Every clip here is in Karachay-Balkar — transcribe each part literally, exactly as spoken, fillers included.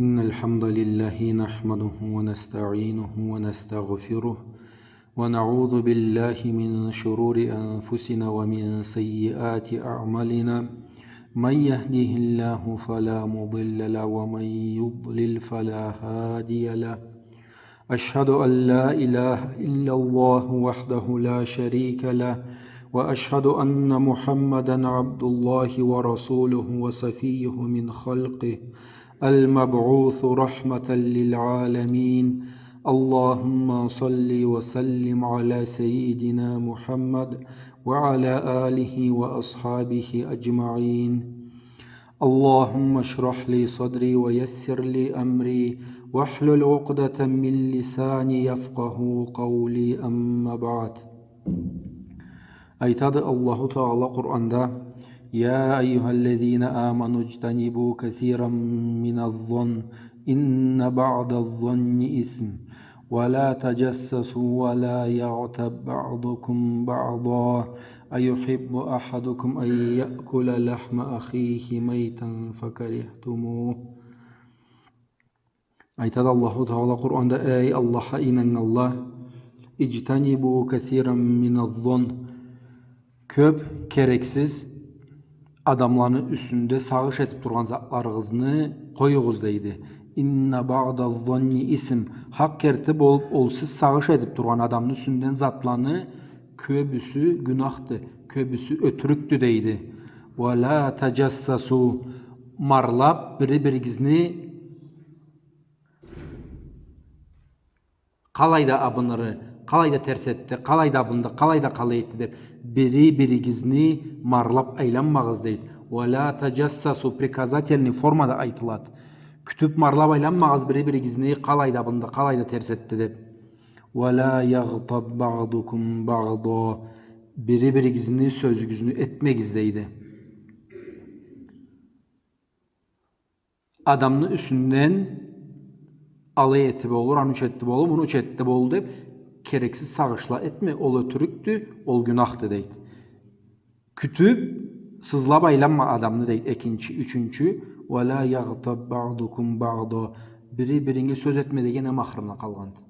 إن الحمد لله نحمده ونستعينه ونستغفره، ونعوذ بالله من شرور أنفسنا ومن سيئات أعمالنا. من يهده الله فلا مضل له، ومن يضلل فلا هادي له. أشهد أن لا إله إلا الله وحده لا شريك له، وأشهد أن محمدا عبد الله ورسوله وصفيه من خلقه، المبعوث رحمة للعالمين. اللهم صل وسلم على سيدنا محمد وعلى آله وأصحابه أجمعين. اللهم اشرح لي صدري ويسر لي أمري واحلل عقدة من لساني يفقهوا قولي، أما بعد. Айтады Аллаху Тагъала Къуранда: يا أيها الذين آمنوا اجتنبوا كثيرا من الظن إن بعض الظن إثم ولا تجسسوا ولا يغتب بعضكم بعضا أيحب أحدكم أن يأكل لحم أخيه ميتا فكرهتموه. Айтады Аллаху Тагъала Къуранда: эй Аллахха ийнаннганла, اجتنبوا كثيرا من الظن, кёп керексиз адамланы юсюнде сагъыш этип тургъан затларыгъызны къоюгъуз, дейди. إن بعض الظن إثم. Хакъ керти болуп, ол сиз сагъыш этип тургъан адамны юсюнден затланы кёбюсю гюнахды, кёбюсю ётюрюкдю, дейди. ولا تجسسوا. Марлап бири-биригизни къалайда абыныры, къалайда терс этди, къалайда абынды, къалайда къалай этди деп, бири-биригизни марлап айланмагъыз, дейди. ولا تجسسوا, приказательный формада айтылады. Кютюп марлап айланмагъыз бири-биригизни, къалайда абынды, къалайда терс этди деп. ولا يغتب بعضكم بعضا. Бири-биригизни сёзюгюзню этмегиз, дейди. Адамны юсюнден алай этип болур, аны ючюн этди болур, муну ючюн этди болур деп, керексиз сагъышла этме, ол ётюрюкдю, ол гюнахды, дейди. Кютюп, сызлап айланма адамны, дейди, экинчи, ючюнчю, ولا يغتب بعضكم بعضا. Бири-биринге сёз этме деген эм ахырына къалгъанды.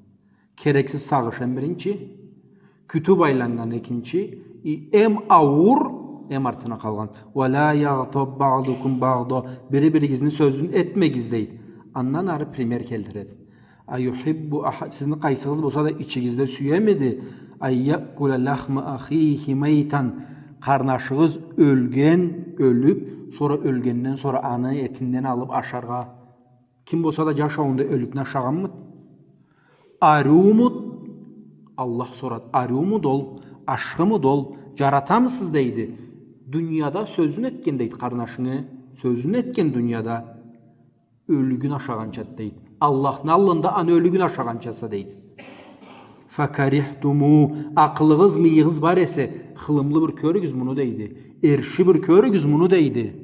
Керексиз сагъыш эм биринчи, кютюп айланнган экинчи, и эм ауур, эм артына къалгъан. ولا يغتب بعضكم بعضا. Бири-биригизни сёзюн этмегиз, дейди. Андан ары пример келтиреди. أيحب أح-, сизни къайсыгъыз болса да ичигизде сюемиди, أن يأكل لحم أخيه ميتا, къарнашыгъыз ёлген, ёлюп, сора ёлгенден сора аны этинден алып ашаргъа? Ким болса да джашауунда ёлюкню ашагъанмыды? Ариумуду? Аллах сорады. Ариумуду ол? Ашхымыды ол? Джаратамысыз, дейди. Дунияда сёзюн этген, дейди, къарнашынгы. Сёзюн этген дунияда ёлюгюн ашагъанчады, дейди. Аллахны аллында аны ёлюгюн ашагъанчаса, дейди. فكرهتموه. Акъылыгъыз, мыйыгъыз бар эсе, хылымлы бир кёрюгюз муну, дейди. Эрши бир кёрюгюз муну, дейди.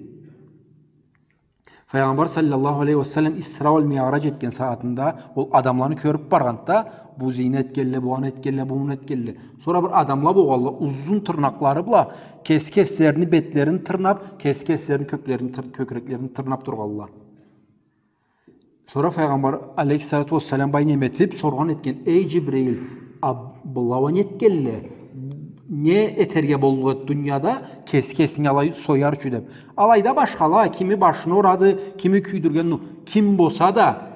Файгъамбар саллаллаху алейхи ва саллам Исра уаль Миърадж этген сагъатында ол адамланы кёрюп баргъанды да, бу зина этгенле, бу аны этгенле, бу муну этгенле. Сора бир адамла болгъанла, узун тырнакълары бла кеси кеслерини бетлерин тырнап, кеси кеслерини кёклерин тыр-, кёкюреклерин тырнап тургъанла. Сора Файгъамбар алейхиссалату уассалам бай неме этип, соргъан этген: «Эй, Джибрил, а была уа нетгенле? Не этерге боллукъ эди дунияда, кеси кесин алай соярча?» — деп. Алайда башхала, кими башын орады, кими кюйдюрген, ну, ким болса да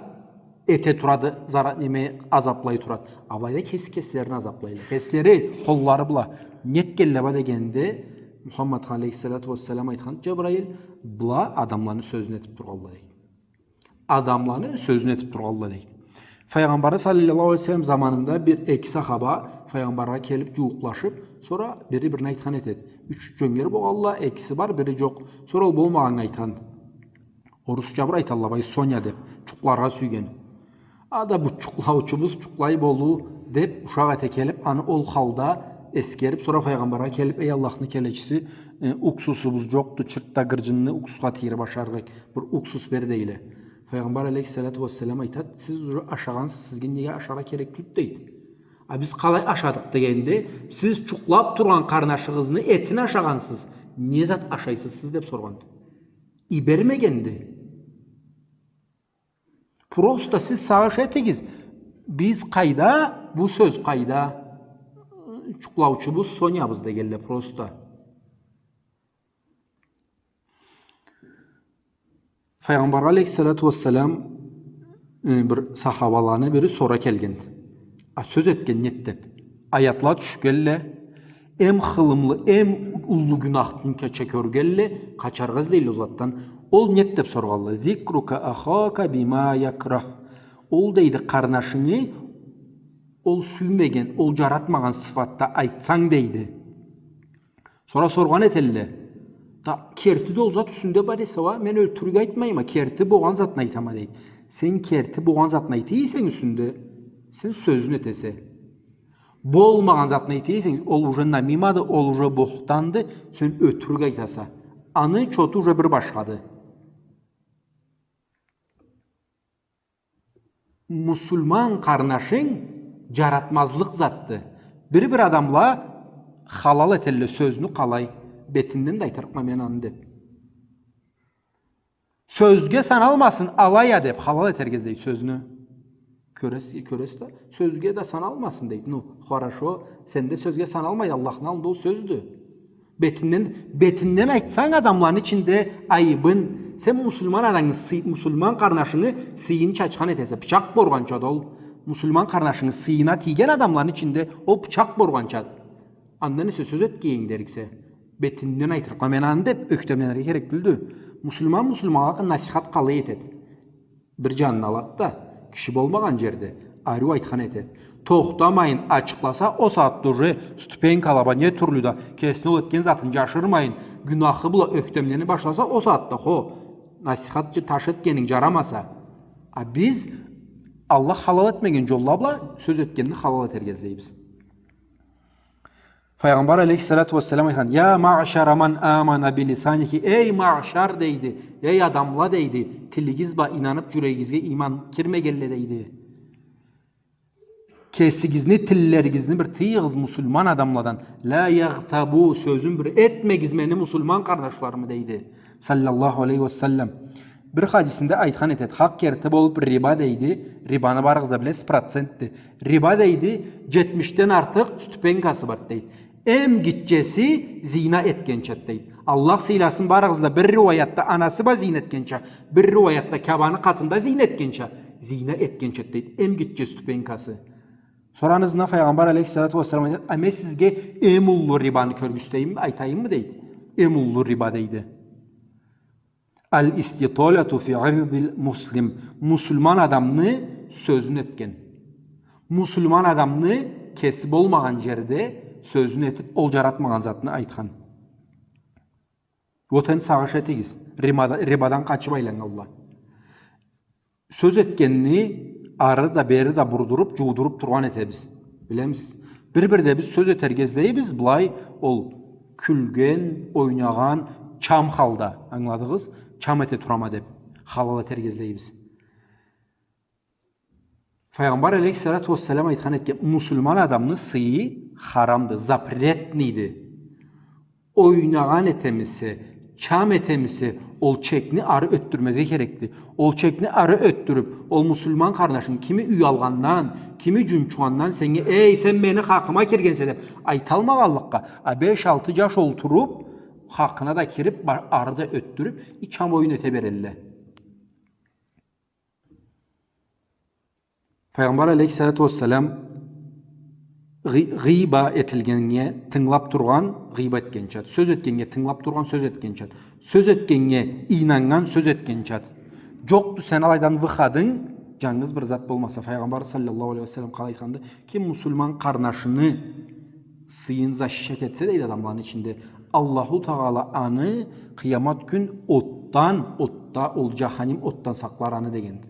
эте турады, зара-, неме, азаплай турады. Алайда кеси кеслерин азаплайла. Кеслери, къоллары бла. Нетгенле ба дегенде, Мухаммад алейхиссалату уассалам айтхан: «Джабраил, была адамланы сёзюн этип тургъанла», — дейди. Адамланы сёзюн этип тургъанла, дейди. Файгъамбары саллаллаху алейхи ва саллам заманында бир эки сахаба Файгъамбаргъа келип джууукълашып, сора бири бирине айтхан этеди. Юч джёнгер болгъанла, экиси бар, бири джокъ. Сора ол болмагъаннга айтхан. Орусча бир айталла бай, Соня деп, джукъларгъа сюйген. Ада бу джукълаучубуз джукълай болур деп, ушакъ эте келип, аны ол халда эсгерип, сора Файгъамбаргъа келип: «Эй, Аллахны келечиси, э, уксусубуз джокъду, чыртда гырджынны уксусха тийирип ашарыкъ, бир уксус бер», — дейле. Файгъамбар алейхиссалату уассалам айтады: «Сиз уже ашагъансыз, сизге неге ашаргъа керек тюлдю?» — дейди. «А биз къалай ашадыкъ?» — дегенде: «Сиз джукълап тургъан къарнашыгъызны этин ашагъансыз, не зат ашайсыз сиз?» — деп соргъанды. Ибермегенди. Просто сиз сагъыш этигиз. Биз къайда, бу сёз къайда? Джукълаучубуз Сонябыз дегенле просто. Файгъамбаргъа алейхиссалату уассалам, э, бир сахабаланы бири сора келген. А сёз этген нед деб. Аятла тюшгенле, эм хылымлы, эм уллу гюнахны кече кёргенле, къачаргъа излейле ол затдан. Ол нед деб соргъанла? «Зикрука ахака бима якрах». Ол, дейди, къарнашынгы ол сюймеген, ол джаратмагъан сыфатда айтсанг, дейди. Сора соргъан этелле. Да, керти да ол зат юсюнде бар эсе уа, мен ётюрюк айтмайма, керти болгъан затын айтама, дейди. Сен керти болгъан затын айта эсенг юсюнде, сен сёзюн этесе. Болмагъан затын айта эсенг, ол уже намимады, ол уже бухтанды, сен ётюрюк айтаса. Аны чоту уже бир башхады. Мусулман къарнашынг джаратмазлыкъ затды. Бир-бир адамла халал этелле сёзню къалай, бетинден да айтырыкъма мен аны деб. Сёзге саналмасын, алай а деб, халал этерге излейди сёзню. Кёрес-, кёресиз да, сёзге да саналмасын, дейди. Ну, хорошо, сенде сёзге саналмайды, Аллахны аллында ол сёздю. Бетинден, бетинден айтсанг адамланы ичинде айыбын, сен мусулман анангы сый-, мусулман къарнашынгы сыйын чачхан этесе, пычакъ боргъанчады ол. Мусулман къарнашынгы сыйына тийген адамланы ичинде ол пычакъ боргъанчады. Андан эсе сёз этгенинг дериксе, бетинден айтырыкъма мен аны деб ёхтемленирге керек тюлдю. Мусулман мусулманнга насихат къалай этеди? Бир джанына алады да, киши болмагъан джерде ариу айтхан этеди. Тохтамайын ачыкъласа, ол сагъатда уже ступенькала бла, не тюрлю да, кесине ол этген затын джашырмайын, гюнахы бла ёхтемлени башласа, ол сагъатда, хо, насихат джы-, таш этгенинг джарамаса. А биз Аллах халал этмеген джолла бла сёз этгенни халал этерге излейбиз. Файгъамбар алейхиссалату уассалам айтхан: «Я маъшара ман амана би лисанихи», эй маъшар, дейди, эй адамла, дейди, тилигиз бла ийнаныб, джюрегигизге ийман кирмегенле, дейди. Кесигизни, тиллеригизни бир тыйыгъыз мусулман адамладан. «Ла ягътабу», сёзюн бир этмегиз мени мусулман къарнашларымы, дейди. Саллаллаху алейхи ва саллам. Бир хадисинде айтхан этеди, хакъ керти болуб риба, дейди. Рибаны барыгъыз да билесиз, процентди. Риба, дейди, джетмишден артыкъ ступенькасы бар, дейди. Эм гитчеси зина этгенчады, дейди. Аллах сыйласын барыгъызны да, бир риуаятда анасы бла зина этгенча, бир риуаятда Каабаны къатында зина этгенча, зина этгенчады, дейди. Эм гитче ступенькасы. Сора аны ызына Файгъамбар алейхиссалату уассалам айтады, а мен сизге эм уллу рибаны кёргюзтейимми, айтайыммы, дейди. Эм уллу риба, дейди. «Аль-иститалату фи ирдиль муслим». Мусулман адамны сёзюн этген. Мусулман адамны кеси болмагъан джерде сёзюн этиб, ол джаратмагъан затны айтхан. Вот энди сагъыш этигиз. Рибада-, рибадан къачыб айланнганла. Сёз этгенни ары да, бери да бурдуруб, джуудуруб тургъан этебиз. Билемисиз? Бир-бирде биз сёз этерге излейбиз, былай ол кюлген, ойнагъан, чам халда, ангыладыгъыз? Чам эте турама деб, халал этерге излейбиз. Файгъамбар алейхиссалату уассалам айтхан этген, мусулман адамны сыйы харамды, запретныйды. Ойнагъан этемисе, чам этемисе, ол чекни ары ётдюрмезге керекди. Ол чекни ары ётдюрюб, ол мусулман къарнашынг кими уялгъандан, кими джунчугъандан сеннге, «Эй, сен мени хакъыма киргенсе», деб айталмагъанлыкъгъа, а беш-алты джаш олтуруб, хакъына да кириб, ба-, ары да ётдюрюб, и чам оюн эте берелле. Файгъамбар алейхиссалату уассалам гъый-, гъыйба этилгеннге тынгылаб тургъан гъыйба этгенчады. Сёз этгеннге тынгылаб тургъан сёз этгенчады. Сёз этгеннге ийнаннган сёз этгенчады. Джокъду сени алайдан выходунг, джангыз бир зат болмаса. Файгъамбар саллаллаху алейхи ва саллам къалай айтханды? Ким мусулман къарнашыны сыйын защищать этсе, дейди, адамланы ичинде, Аллаху Тагъала аны къыямат кюн отдан, отда, ол джаханим отдан сакълар аны, дегенди.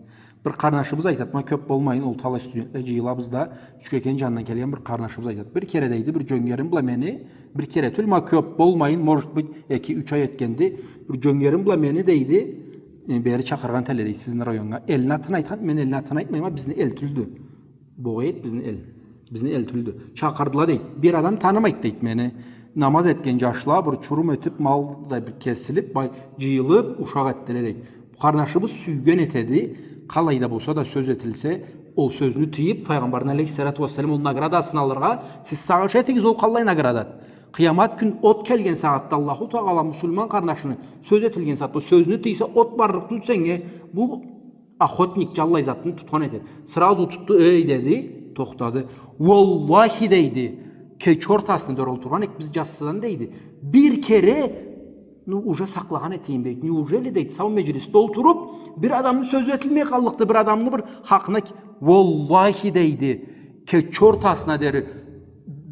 Бир къарнашыбыз айтады, ма кёб болмайын, ол талай студентле джыйылабыз да, Тюшкекен джанындан келген бир къарнашыбыз айтады. Бир кере, дейди, бир джёнгерим бла мени, бир кере тюл, ма кёб болмайын, может быть, эки-юч ай этгенди, бир джёнгерим бла мени, дейди, э, бери чакъыргъан этелле, дейди, сизни районнга. Элни атын айтхан, мен элни атын айтмайма, бизни эл тюлдю. Богъа эт бизни эл. Бизни эл тюлдю. Чакъырдыла, дейди. Бир адам танымайды, дейди, мени. Намаз этген джашла, бир чурум этиб, мал да бир кесилиб, бай, джыйылыб, ушакъ этдиле, дейди. Бу къарнашыбыз сюйген этеди. Къалай да болса да сёз этилсе, ол сёзню тыйып, Файгъамбарны алейхиссалату уассалам ол наградасын алыргъа, сиз сагъыш этигиз, ол къаллай наградады. Къыямат кюн от келген сагъатда Аллаху Тагъала муслиман къарнашыны сёз этилген сагъатда, сёзню тыйса, от барлыкъ тюлсеннге, бу охотник джанлай затны тутхан этеди. Сразу тутду, эй, деди, тохтады. Уаллахи, дейди, кече ортасына дери олтургъан эдик биз джассыдан, дейди. Бир кере, ну, уже сакълагъан этейим, дейди. Неужели, дейди, сау меджлисде олтуруп, бир адамны сёзю этилмей къаллыкъды, бир адамны бир хакъына ки-, уаллахи, дейди, кече ортасына дери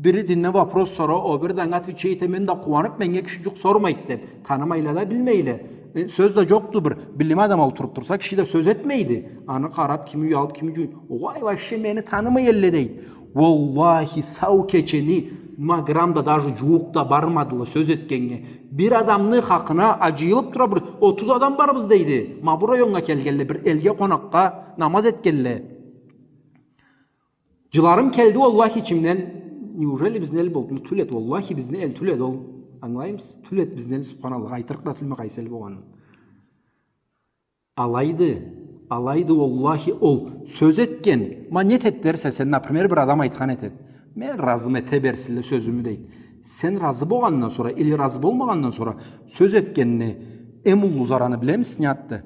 бири динден вопрос сора, о бири да анга отвечать эте, мен да къууанып, меннге киши джукъ сормайды деп. Танымайла да, билмейле. Э, сёз да джокъду бир. Билим адам олтуруп турса, киши да сёз этмейди. Аны къарап, кими уялып, кими джуюнуп. Огъай, вообще мени танымай элле, дейди. Уаллахи, сау кечени ма грамм да, даже джууукъ да бармадыла сёз этгеннге. Бир адамны хакъына аджыйылып тура, бир отуз адам барбыз, дейди. Ма бу районнга келгенле, бир элге къонакъгъа намаз этгенле. Джыларым келди, уаллахи, ичимден, неужели бизни эл болду? Ну, тюл эди, уаллахи, бизни эл тюл эди ол. Ангылаймысыз? Тюл эди бизни эл, субханаллах, айтырыкъ да тюлме къайсы эл болгъанын. Алайды, алайды, уаллахи, ол сёз этген. Ма не этеди дерсе сен, например, бир адам айтхан этеди. Мен разым, эте берсинле сёзюмю, дейди. Сен разы болгъандан сора или разы болмагъандан сора сёз этгенни эм уллу зараны билемисиз не затды?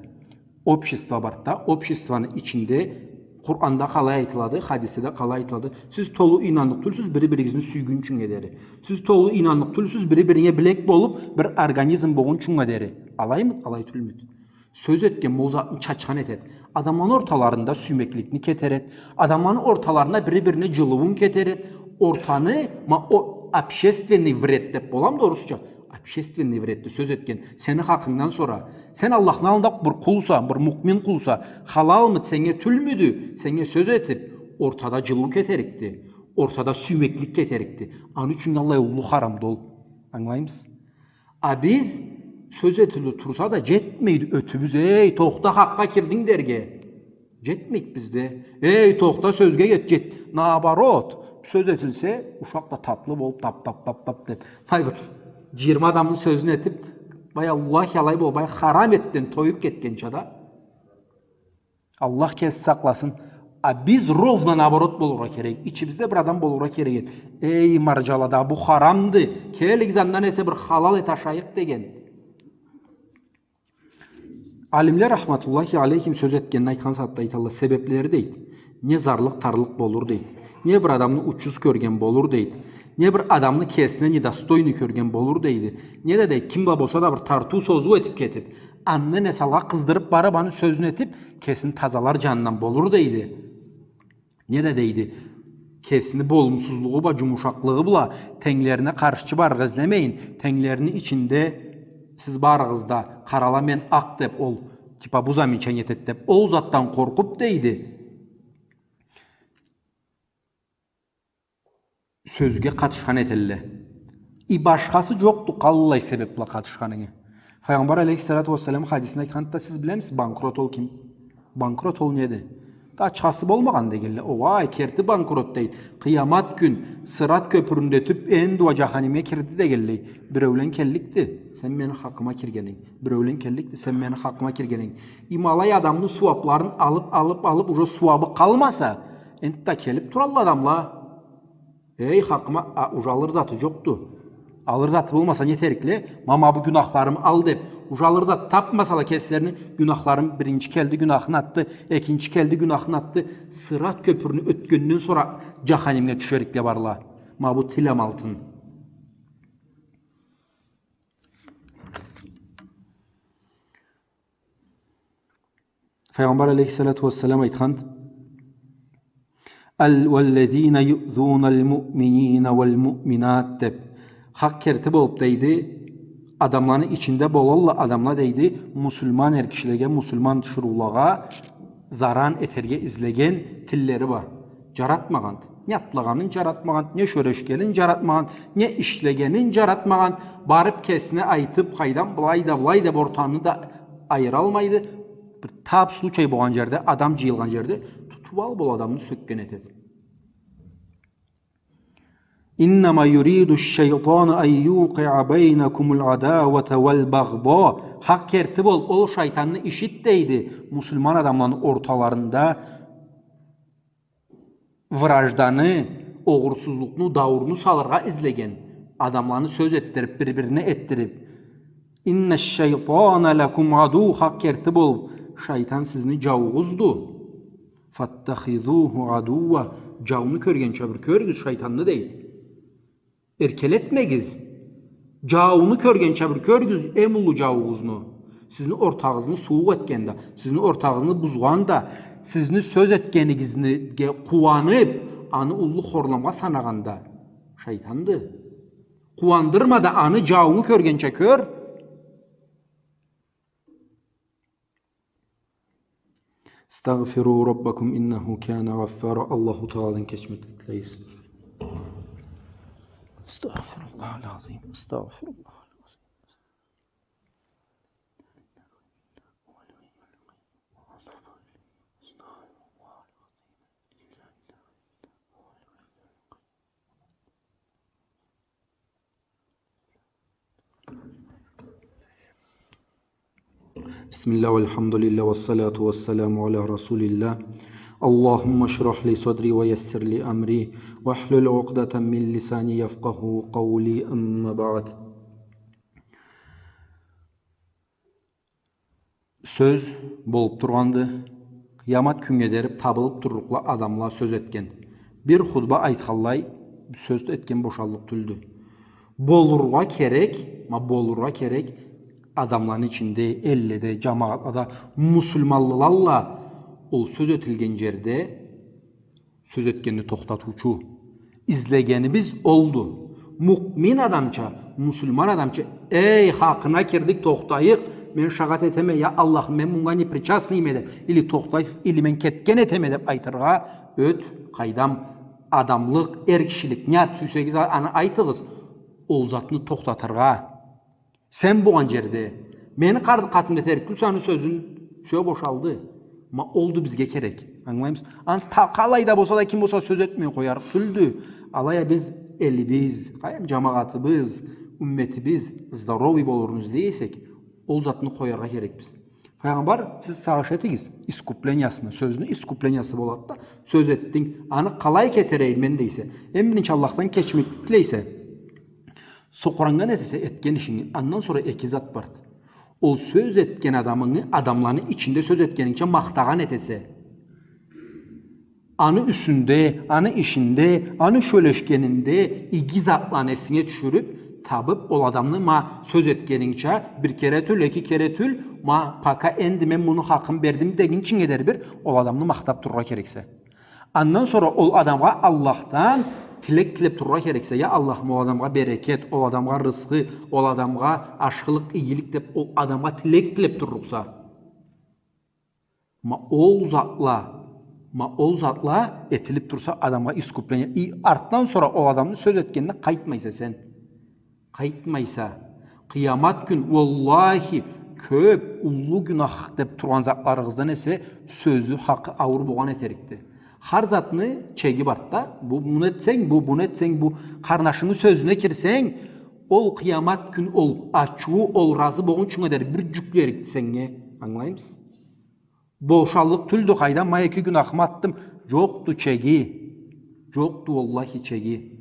Общество барды да, обществону ичинде Къуранда къалай айтылады, хадисде да къалай айтылады. Сиз толу ийнанныкъ тюлсюз бири-биригизни сюйгюнчюнге дери. Сиз толу ийнанныкъ тюлсюз бири-биринге билек болуп, бир организм болгъунчунга дери. Алаймыды, алай тюлмюдю? Сёз этген ол затны чачхан этеди. Адамланы орталарында сюймекликни кетеред. Адамланы орталарында бири-бирине джылыуун кетеред. Ортаны, ма, о, общественный вред деп боламыды орусча? Общественный вредди сёз этген. Сени хакъынгдан сора. Сен Аллахны аллында бир къулса, бир муъмин къулса, халалмыды, сеннге тюлмюдю, сеннге сёз этип, ортада джылыу кетерикди, ортада сюймеклик кетерикди. Аны ючюн аллай уллу харамды ол. Ангылаймысыз? А биз сёз этилип турса да джетмейди ётюбюз, эй, тохта, хакъгъа кирдинг дерге. Джетмейди бизде. Эй, тохта, сёзге кет, джет. Наоборот, сёз этилсе, ушакъ да татлы болуп, тап, тап, тап, тап деп. Бай бир джыйырма адамны сёзюн этип, бай, Аллах, алай бол, бай, харам этден тоюп кетгенча да. Аллах кеси сакъласын. А биз ровно наоборот болургъа керек. Ичибизде бир адам болургъа керек эди. Эй, марджалада, бу харамды. Келигиз, андан эсе бир халал эт ашайыкъ деген. Алимле, рахматуллахи алейхим, сёз этгенин айтхан сагъатда айталла, себеплери, дейди. Не зарлыкъ-тарлыкъ болур, дейди. Не бир адамны учуз кёрген болур, дейди. Не бир адамны кесине недостойный кёрген болур, дейди. Не да, дейди, ким бла болса да бир тартыу-созуу этип кетип, андан эсе алгъа къыздырып барып, аны сёзюн этип, кесин тазалар джанындан болур, дейди. Не да, дейди, кесини болумсузлугъу бла, джумушакълыгъы бла тенглерине къаршчы барыргъа излемейин, тенглерини ичинде сиз барыгъыз да къарала, мен акъ деп, ол, типа, бу замечание этеди деп, ол затдан къоркъуп, дейди, сёзге къатышхан этелле. И башхасы джокъду, къаллай себеп бла къатышханынгы. Файгъамбар алейхиссалату уассалам хадисинде айтханды да, сиз билемисиз, банкрот ол ким? Банкрот ол неди? Да ачхасы болмагъан дегенле. Огъай, керти банкрот, дейди. Къыямат кюн сырат кёпюрюнде ётюп, энди уа джаханимге кирди дегенлей. Биреулен келликди. Сен мени хакъыма киргенинг. Биреулен келликди. Сен мени хакъыма киргенинг. Им алай адамны сууабларын алып, алып, алып, уже сууабы къалмаса, энтда келип туралла адамла. Эй, хакъыма, а, уже алыр заты джокъду. Алыр заты болмаса, не этерикле? Ма, ма бу гюнахларымы ал деп. Уже алыр зат тапмасала кеслерини, гюнахларын, биринчи келди, гюнахын атды, экинчи келди, гюнахын атды. Сырат кёпюрню ётгенден сора джаханимге тюшерикле барла. Ма бу тилем алтын. Файгъамбар алейхиссалату уассалам айтхан, «Ал-, валлазина юъзунал муъминина вал муъминат», — деп. Хакъ керти болуп, дейди, адамланы ичинде болалла адамла, дейди, муслиман эр кишилеге, муслиман тиширыулагъа заран этерге излеген тиллери бар. Джаратмагъанды. Не атлагъанын джаратмагъанды, не сёлешгенин джаратмагъанды, не ишлегенин джаратмагъанды. Барып кесине айтып, къайдан былай да, былай деп ортаны да айыралмайды. Бир тап случай болгъан джерде, адам джыйылгъан джерде тутуп алып ол адамны сёкген этеди. «Иннама юриду шайтану ан юкъиъа байнакумул адауата вал багъда Хакъ керти болуп, ол шайтанны ишиди, дейди, муслиман адамланы орталарында вражданы, огъурсузлукъну, даурну салыргъа излеген, адамланы сёз этдирип, бир-бирине этдирип. «Инна шайтана лакум аду», хакъ керти болуп, шайтан сизни джауугъузду. «Фаттахизуху адуа», джауну кёргенча бир кёрюгюз шайтанны, дейди. Эркелетмегиз. Джауну кёргенча бир кёрюгюз эм уллу джауугъузну. Сизни ортагъызны сууукъ этген да, сизни ортагъызны бузгъан да, сизни сёз этгенигизге къууанып, аны уллу хорламгъа санагъан да шайтанды. Къууандырма да аны, джауну кёргенча кёр. «Истагъфиру раббакум иннаху кана гъаффара». Аллаху Тааладан кечмеклик тилейсиз. Астагъфируллахал азим, астагъфируллахал азим. بسم الله والحمد لله والصلاة والسلام على رسول الله. اللهم اشرح لي صدري ويسر لي أمري واحلل عقدة من لساني يفقهوا قولي، أما بعد. Сёз болуп тургъанды. Къыямат кюннге дери табылып турлукъла адамла сёз этген. Бир хутба айтханлай, сёз этген бошаллыкъ тюлдю. Болургъа керек, ма болургъа керек, адамланы ичинде, элледе, джамагъатлада, муслиманлылалла ол сёз этилген джерде сёз этгенни тохтатыучу. Излегенибиз олду. Муъмин адамча, муслиман адамча, эй, хакъына кирдик, тохтайыкъ, мен шагъат этеме, я Аллах, мен мунга непричастныйме деп, или тохтайсыз, или мен кетген этеме деп айтыргъа, ёт, къайдам, адамлыкъ, эр кишилик, не зат сюйсегиз, аны айтыгъыз, ол затны тохтатыргъа. Сен болгъан джерде, мени къар-, къатымда этерик тюлсе аны сёзюн, всё, бошалды. Ма олду бизге керек. Ангылаймысыз? Ансы та-, къалай да болса да, ким болса сёз этмей къоярыкъ тюлдю. Алай а биз элибиз, къайдам, джамагъатыбыз, умметибиз здоровый болурун излей эсек, ол затны къояргъа керекбиз. Файгъамбар, сиз сагъыш этигиз искуплениясыны, сёзню искуплениясы болады да, сёз этдинг, аны къалай кетерейим мен дейсе, эм биринчи Аллахдан кечмеклик тилейсе, сокъуранган этесе этген ишинги, андан сора эки зат барды. Ол сёз этген адамынгы адамланы ичинде сёз этгенингча махтагъан этесе. Аны юсюнде, аны ишинде, аны сёлешгенинде иги затланы эсинге тюшюрюп, табып, ол адамны ма сёз этгенингча бир кере тюл, эки кере тюл, ма пока энди мен муну хакъын бердим дегинчинге дери бир ол адамны махтап турургъа керексе. Андан сора ол адамгъа Аллахдан тилек тилеп турургъа керексе, я Аллахым, ол адамгъа берекет, ол адамгъа рызкъы, ол адамгъа ашхылыкъ, игилик деп, ол адамгъа тилек тилеп турлукъса. Ма ол затла, ма ол затла этилип турса адамгъа искупление. И артдан сора ол адамны сёз этгенине къайтмайса сен. Къайтмайса. Къыямат кюн, уаллахи, кёп уллу гюнах деп тургъан затларыгъыздан эсе сёзю хакъы ауур болгъан этерикди. Хар затны чеги барды да. Бу, муну этсенг, бу, буну этсенг, бу къарнашынгы сёзюне кирсенг, ол къыямат кюн, ол ачыуу, ол разы болгъунчугъа дери бир джюклерикди сеннге. Ангылаймысыз? Бошаллыкъ тюлдю, къайдам, ма эки гюнахымы атдым. Джокъду чеги. Джокъду, уаллахи, чеги.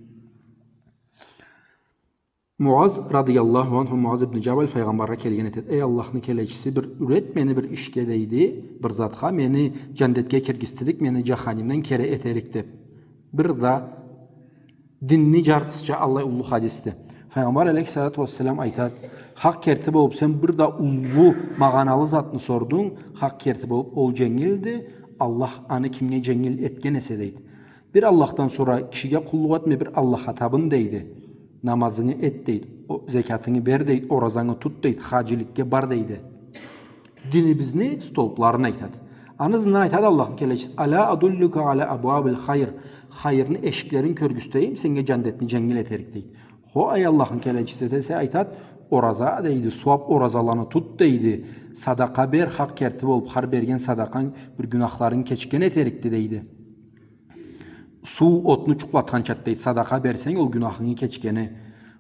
Муаз радыяллаху анху, Муаз ибн Джабал файгъамбаргъа келген этеди. Эй Аллахны келечиси, бир юрет мени бир ишге, дейди, бир затха, мени джандетге киргизтирик, мени джаханимден кери этерик деп. Бир да динни джартысыча аллай уллу хадисди. Файгъамбар алейхиссалату уассалам айтады, хакъ керти болуп, сен бир да уллу, магъаналы затны сордунг, хакъ керти болуп, ол дженгилди, Аллах аны кимге дженгил этген эсе, дейди. Бир Аллахдан сора кишиге къуллукъ этме, бир Аллахха табын, дейди. Намазынгы эт, дейди. О, зекятынгы бер, дейди. Оразангы тут, дейди. Хаджиликге бар, дейди. Динибизни столпларын айтады. Аны ызындан айтады Аллахны келечиси: «Аля адуллюка аля абуабиль хайр». Хайырны эшиклерин кёргюзтейим сеннге, джандетни дженгил этерик, дейди. Хо, эй Аллахны келечиси, десе, айтады, ораза, дейди, сууап оразаланы тут, дейди. Садакъа бер, хакъ керти болуп, хар берген садакъанг бир гюнахларынгы кечген этерикди, дейди. Суу отну джукълатханчады, дейди, садакъа берсенг, ол гюнахынгы кечгени.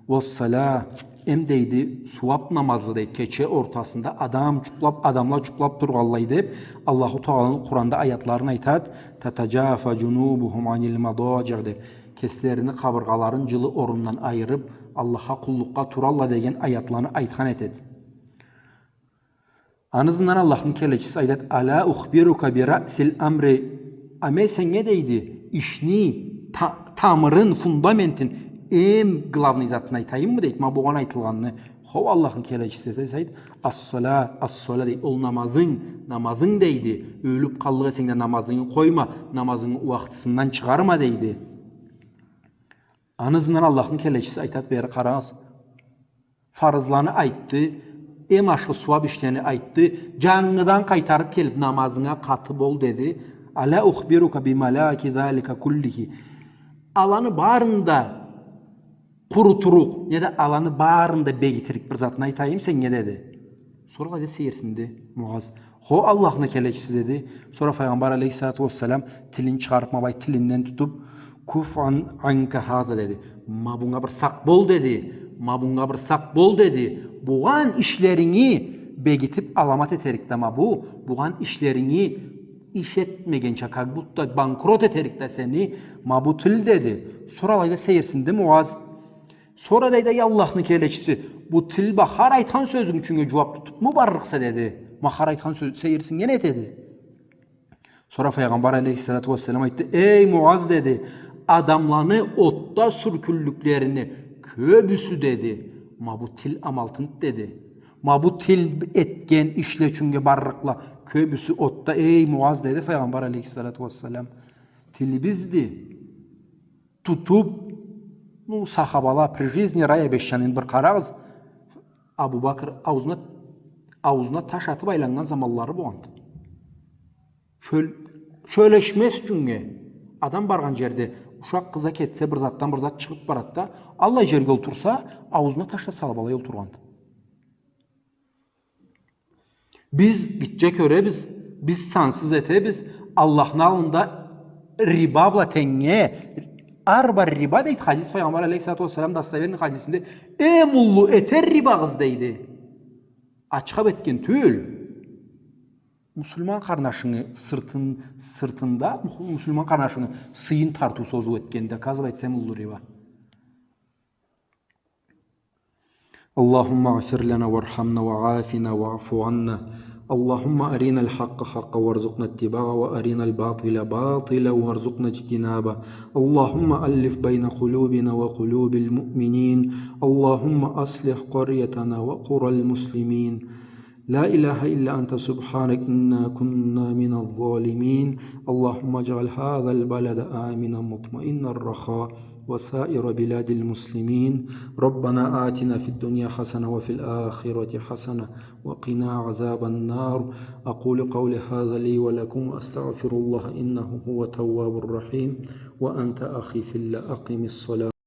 Уассаля, Эм, дейди, сууаб намазы, дейди, кече ортасында адам джукълаб, адамла джукълаб тургъанлай деб, Аллаху Тааланы Къуранда аятларын айтад: «Татаджафа джунубухум анил мададжи», деб, кеслерини къабыргъаларын джылы орундан айырыб, Аллахха къуллукъгъа туралла деген аятланы айтхан этед. Аны ызындан Аллахны келечиси айтад: «Ала ухбирука би раъсил амри». А мен сеннге, дейди, ишни та-, тамырын, фундаментин, эм главный затын айтайыммы, дейди, ма бугъан айтылгъанны. Хоу, Аллахны келечиси, дейди, «ас-сала, ас-сала», дейди, ол намазынг, намазынг, дейди. Ёлюб къаллыкъ эсенг да намазынгы къойма, намазынгы уахтысындан чыгъарма, дейди. Аны ызындан Аллахны келечиси айтад, бери къарагъыз. Фарызланы айтды, эм ашхы сууаб ишлени айтды, джангыдан къайтарыб келиб, намазынга къаты бол, деди. «Ала ухбирука би малаки залика куллихи». Аланы барын да къурутурукъ, неда аланы барын да бегитирик бир затны айтайым сеннге, деди. Сора алайда сейирсинди Муаз. Хо, Аллахны келечиси, деди. Сора Файгъамбар алейхиссалату уассалам тилин чыгъарыб, ма былай тилинден тутуб, «Куффа анка хаза», деди. Ма бунга бир сакъ бол, деди. Ма бунга бир сакъ бол, деди. Бугъан ишлеринги бегитиб аламат этерик да ма бу. Бугъан ишлеринги иш этмегенча, как будто банкрот этерик да сени ма бу тил, деди. Сора алайда сейирсинди Муаз. Сора дейди, эй Аллахны келечиси, бу тил ма хар айтхан сёзюнг ючюннге джууаб тутубму барлыкъса, деди. Ма хар айтхан сёз, сейирсинген этеди. Сора Файгъамбар алейхиссалату уассалам айтды, эй Муаз, деди, адамланы отда сюркюллюклерини кёбюсю, деди, ма бу тил амалтынды, деди. Ма бу тил этген ишле ючюннге барлыкъла кёбюсю отда, эй Муаз, деди Файгъамбар алейхиссалату уассалам. Тилибизди тутуб, ну, сахабала при жизни рай обещанныйын бир къарагъыз. Абу Бакр аузуна, аузуна таш атыб айланнган заманлары болгъанды. Сёл-, сёлешмез ючюннге. Адам баргъан джерде ушакъ къыза кетсе, бир затдан бир зат чыгъыб барады да, аллай джерге олтурса, аузуна таш да салыб алай олтургъанды. Биз гитче кёребиз, биз сансыз этебиз, Аллахны аллында риба бла тенгнге, арба риба дейди хадис, Файгъамбар алейхиссалату уассалам достоверный хадисинде, эм уллу этер рибагъыз дейди. Ачха бетген тюл. Муслиман къарнашынгы сыртын-, сыртында, мух-, муслиман къарнашынгы сыйын тартыу созуу этгенде, оказывается, эм уллу риба. اللهم اغفر لنا وارحمنا وعافنا واعف عنا. اللهم أرنا الحق حقا وارزقنا اتباعه وأرنا الباطل باطلا وارزقنا اجتنابه. اللهم ألف بين قلوبنا وقلوب المؤمنين. اللهم أصلح قريتنا وقرى المسلمين. لا إله إلا أنت سبحانك إنا كنا من الظالمين. اللهم اجعل هذا البلد آمنا مطمئنا رخاء وسائر بلاد المسلمين. ربنا آتنا في الدنيا حسنة وفي الآخرة حسنة وقنا عذاب النار. أقول قولي هذا لي ولكم وأستغفر الله إنه هو التواب الرحيم. وأنت أخي في الله أقم الصلاة.